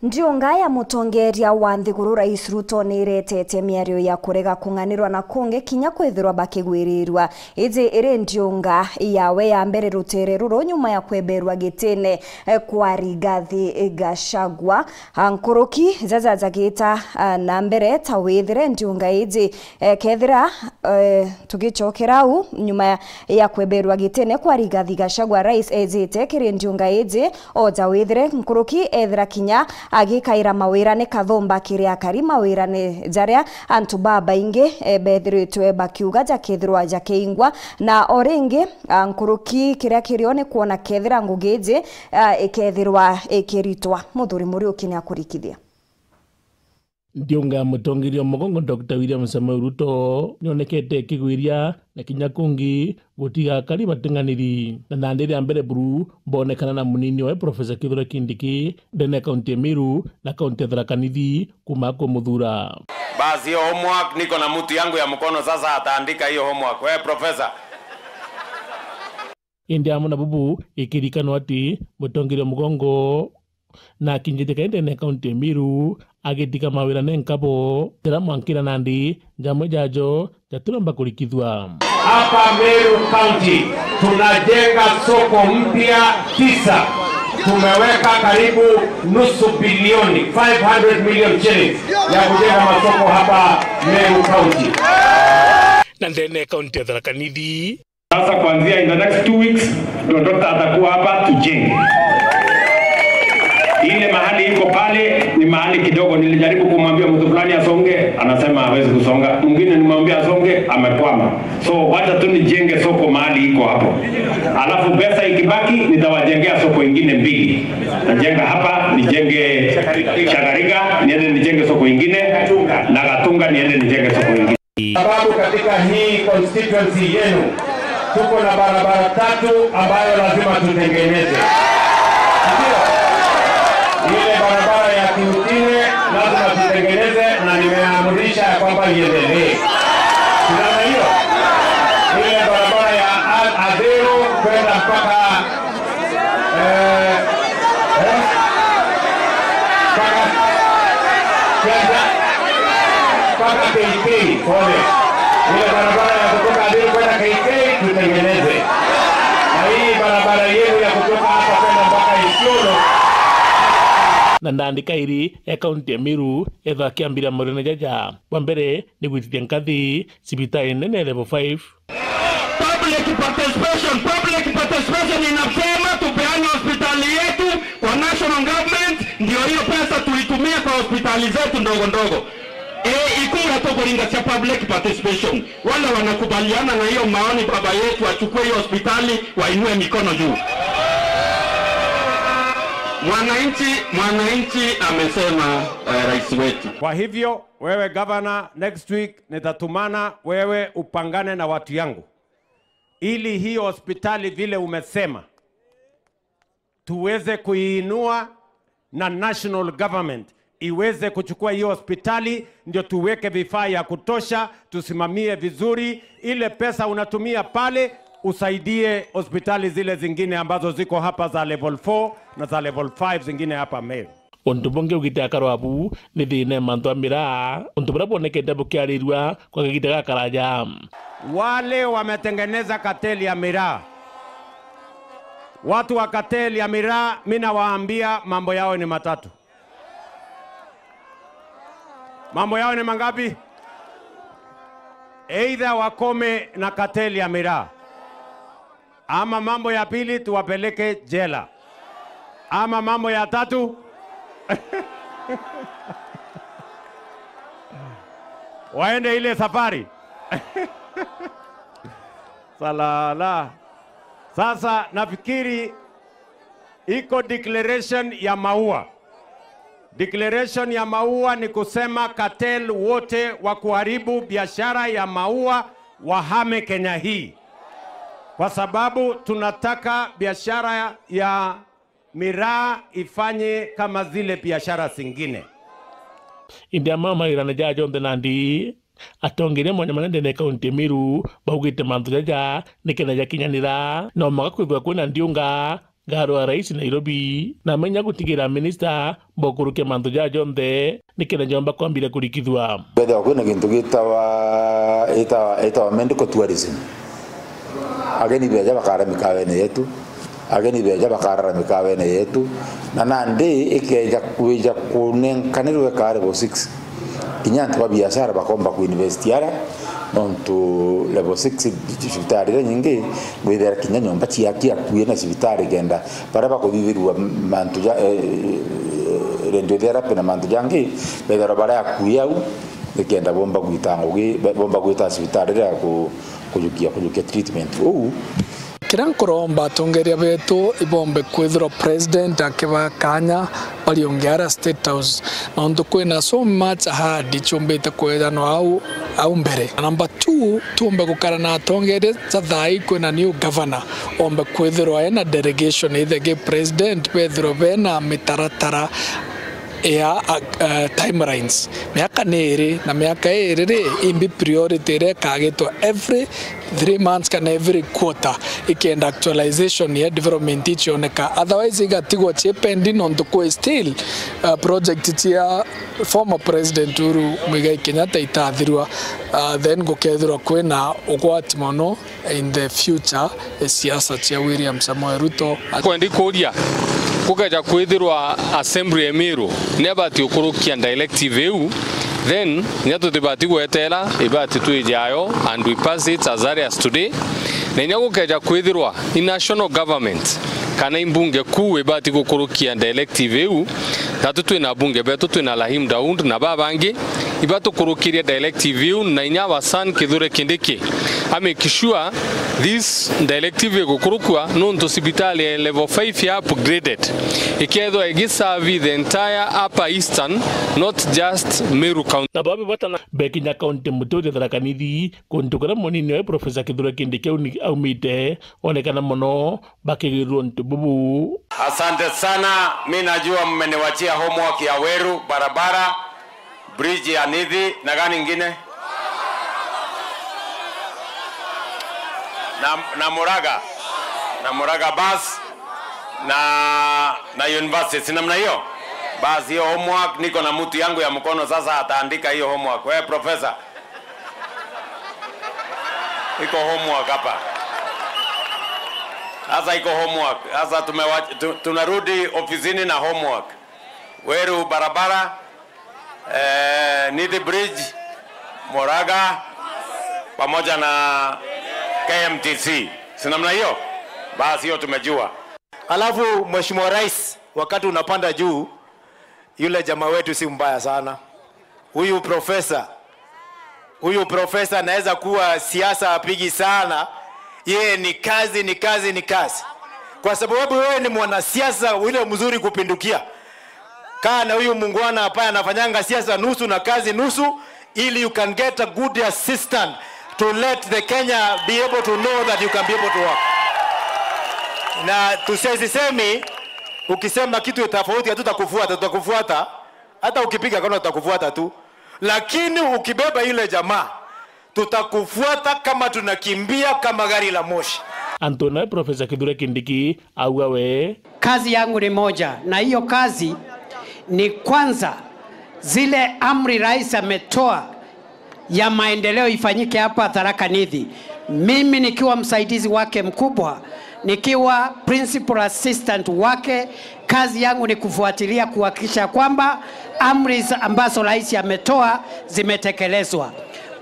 Ndiunga ya mutongeria wa nthiguru Rais Ruto niiretete miario ya kurega kung'anirwa na kungi kinya kwithirwa bakigwirirwa iji iri ndiunga yawe ya mbere rutere ruru nyuma ya kweberwa gitine kwa Rigathi Gachagua nkuruki zazazagita na mbere ta withire ndiunga iji kethira tugicokerau nyuma ya kweberwa gitine kwa Rigathi Gachagua Rais ejite kiri ndiunga iji oja withire nkuruki ethira kinya agikaira mawira ni kathomba kiria kari mawira ni jaria antu baba ingi bethiritwe bakiuga jakithirwa jakeingwa na oringi nkuruki kiria kirio ni kuona kethira ngugeje ikethirwa ikiritwa muthuri Muriuki ni akurikithia. Ndiunga mutongirio mugongo Dr. William Samoei Ruto nionekete kigwiria na kinya kungi gutiga kari batenganiri na nandiri ya mbere buru bonekana na munini wa Professor Kithure Kindiki ndene kaunti ya Meru na kaunti ya Tharaka Nithi kuma ko muthura. Basi hiyo homework niko na mtu yangu ya mkono sasa ataandika hiyo homework. Wewe professor. India muna bubu ikirikano ati mutongirio mugongo na kinjiteka ndene kaunti ya Meru agitika mawira nenkabo tera mwankira nandi jamwe jajo jaturomba kurikithwa. Hapa Meru County tunajenga soko mpya 9. Tumeweka karibu nusu bilioni 500 million shillings ya kujenga masoko hapa Meru County. Na ndene kaunti ya Tharaka Nithi. Sasa kuanzia in the next 2 weeks ndio doctor atakuwa hapa tujenge. Ile mahali iko pale ni mahali kidogo, nilijaribu kumwambia mtu fulani asonge, anasema hawezi kusonga. Mwingine nimwambia asonge, amekwama. So wacha tu nijenge soko mahali iko hapo. Alafu pesa ikibaki nitawajengea soko ingine 2. Najenga hapa, nijenge Chagariga, niende nijenge soko ingine, na Gatunga niende nijenge soko ingine. Sababu katika hii constituency yenu tuko na barabara 3 ambayo lazima tutengeneze. Ile barabara ya Kiutine lazima tutengeneze na nimeamrisha ya kwamba iendelee. Tunaona hiyo? Ile barabara ya Adero kwenda mpaka mpaka KK pole. Ile barabara ya kutoka Adero kwenda KK tutengeneze. Na hii barabara yenu ya kutoka hapa kwenda mpaka Isiolo na ndandika iri ya kaunti ya Meru etha kiambira murene jaja wa mbere ni gwitithia nkathi cibitari nene level 5. Public participation, public participation inasema tupeane hospitali yetu kwa national government, ndio hiyo pesa tuitumie kwa hospitali zetu ndogo ndogo. Ikura tokoringa cha public participation. Wale wanakubaliana na hiyo maoni baba yetu achukue hiyo hospitali wainue mikono juu. Mwananchi amesema rais wetu. Kwa hivyo wewe governor, next week nitatumana wewe upangane na watu yangu ili hiyo hospitali vile umesema tuweze kuiinua na national government iweze kuchukua hiyo hospitali, ndio tuweke vifaa ya kutosha, tusimamie vizuri. Ile pesa unatumia pale usaidie hospitali zile zingine ambazo ziko hapa za level 4 na za level 5 zingine hapa Meru. Undu bunge ugite karwabu ni thina mantu amira undu buria bonekete bukiarirwa kwa gigite ga karaja. Wale wametengeneza kateli ya miraa, watu wa kateli ya miraa, mimi nawaambia mambo yao ni matatu. Mambo yao ni mangapi? Either wakome na kateli ya miraa, ama mambo ya pili tuwapeleke jela, ama mambo ya tatu waende ile safari. Salala. Sasa nafikiri iko declaration ya maua. Declaration ya maua ni kusema cartel wote wa kuharibu biashara ya maua wahame Kenya hii, kwa sababu tunataka biashara ya miraa ifanye kama zile biashara zingine. India mama irana jajo nandi atongire mwanya manene kaunti Meru baugite mantu jaja nikena jakinyanira no magakwithwa kwina ndiunga ngaro wa rais Nairobi na menya gutigira minister bokuruke mantu ja jonthe nikenda njomba kwambire kurikithwa betha kwina kintu gitawa itawa medical tourism ageni beja bakara mikawene yetu ageni beja bakarara mikawene yetu na nandi ikeja kuija kunenkanirwe ka level 6 kinya ntu ba biashara bakomba kuinvest yara nontu level 6 cibitari nyingi gwithera kinya nyomba ciakia kuie na cibitari kenda bara bakuthithirua mantu ja radiotherapy na mantu jangi bethera bara akuie au nikenda bomba gwita ngugi bomba gwita cibitari ya kujukia treatment uu kira nkuromba atongeria betu ibombe kwithirwa president akiba kanya bariongeara State House nondu kwina so much ahadi chumbite kwithanwa au mbere. Number 2 tumbe gukara na atongeria ta thai kwina new governor ombe kwithirwa ena delegation ithege president bethirwa bena mitaratara ya timelines miaka ni iri na miaka iri ri imbi priority ire kagitwo every 3 months kana every quarter ikenda actualization ya development ichioneka, otherwise igatigwo chipendi nondu kwi still project tia former president Uhuru Muigai Kenyatta itathirwa then gukethirwa kwina ugwati muno in the future siasa cia William Samoei Ruto kwendi kuria kukaja kwithirwa assembly ya Meru nebati ukurukia directive eu then nyatu tibati gwetera ibati twijayo and we pass it as early as today na inya gukeja kwithirwa i national government kana imbunge kuu ibati gukurukia directive eu tatu twina bunge betu twina Rahim Daud na babangi ibatu kurukiria directive eu na inya wasan Kithure Kindiki amekishua this directive gukurukwa nuntu sibitali ya level 5 ya upgraded ikethwa igiserve the entire upper eastern not just Meru County na babe batana bekinya county muturi Tharaka Nithi kundu kuria munini wa Professor Kithure Kindiki aumite onekana muno bakigirwo ntububu. Asante sana, mimi najua mmeniwachia homework ya Weru barabara bridge ya Nithi na gani nyingine na Muraga na Muraga bus na university, si namna hiyo? Basi hiyo homework niko na mtu yangu ya mkono sasa ataandika hiyo homework. Wewe professor, iko homework hapa sasa, iko homework sasa. Tunarudi ofisini na homework. Weru barabara, Nithi bridge, Muraga pamoja na KMTC, si namna hiyo? Basi hiyo tumejua. Alafu Mheshimiwa Rais, wakati unapanda juu, yule jamaa wetu si mbaya sana. Huyu profesa anaweza kuwa siasa apigi sana. Yeye ni kazi, ni kazi, ni kazi. Kwa sababu wewe ni mwanasiasa ule mzuri kupindukia. Kaa na huyu mungwana hapa anafanyanga siasa nusu na kazi nusu, ili you can get a good assistant to let the Kenya be able to know that you can be able to work. Na tusisemi ukisema kitu tofauti hatutakufuata, tutakufuata. Hata ukipiga kona tutakufuata tu. Lakini ukibeba ile jamaa tutakufuata kama tunakimbia kama gari la moshi. Antona Professor Kithure Kindiki augawe, kazi yangu ni moja, na hiyo kazi ni kwanza zile amri rais ametoa ya maendeleo ifanyike hapa Tharaka Nithi. Mimi nikiwa msaidizi wake mkubwa, nikiwa principal assistant wake, kazi yangu ni kufuatilia kuhakikisha kwamba amri ambazo rais ametoa zimetekelezwa.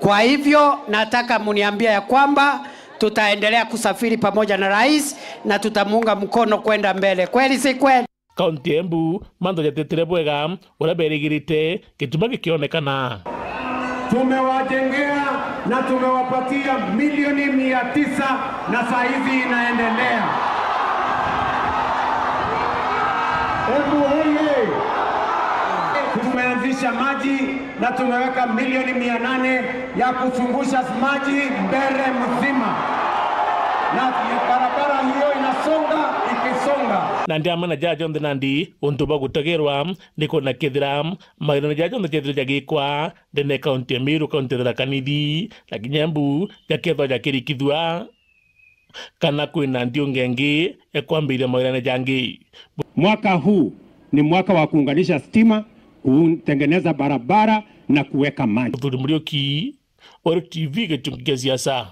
Kwa hivyo nataka muniambia ya kwamba tutaendelea kusafiri pamoja na rais na tutamuunga mkono kwenda mbele. Kweli si kweli? Kaunti Embu mando jatetire bwega uria berigirite gituma gikionekana. Tumewajengea na tumewapatia milioni 900 na saa hizi inaendelea. Embu hoye! Tumeanzisha maji na tumeweka milioni 800 ya kuzungusha maji mbele mzima. Na barabara hiyo inasonga ikisonga. Na ndia mana jajo nandi untu bagutagerwa niko na kithira mairano jajo ndethira jagikwa ndene kaunti ya Meru kaunti ya Tharaka Nithi na kinya Embu jakethwa jakirikithwa. Kana kwina ndiunga ingi ekwambiiria mawirane jangi. Mwaka huu ni mwaka wa kuunganisha stima, kutengeneza barabara na kuweka maji. Muthuri Muriuki, Waru TV, gĩchungi kĩa siasa.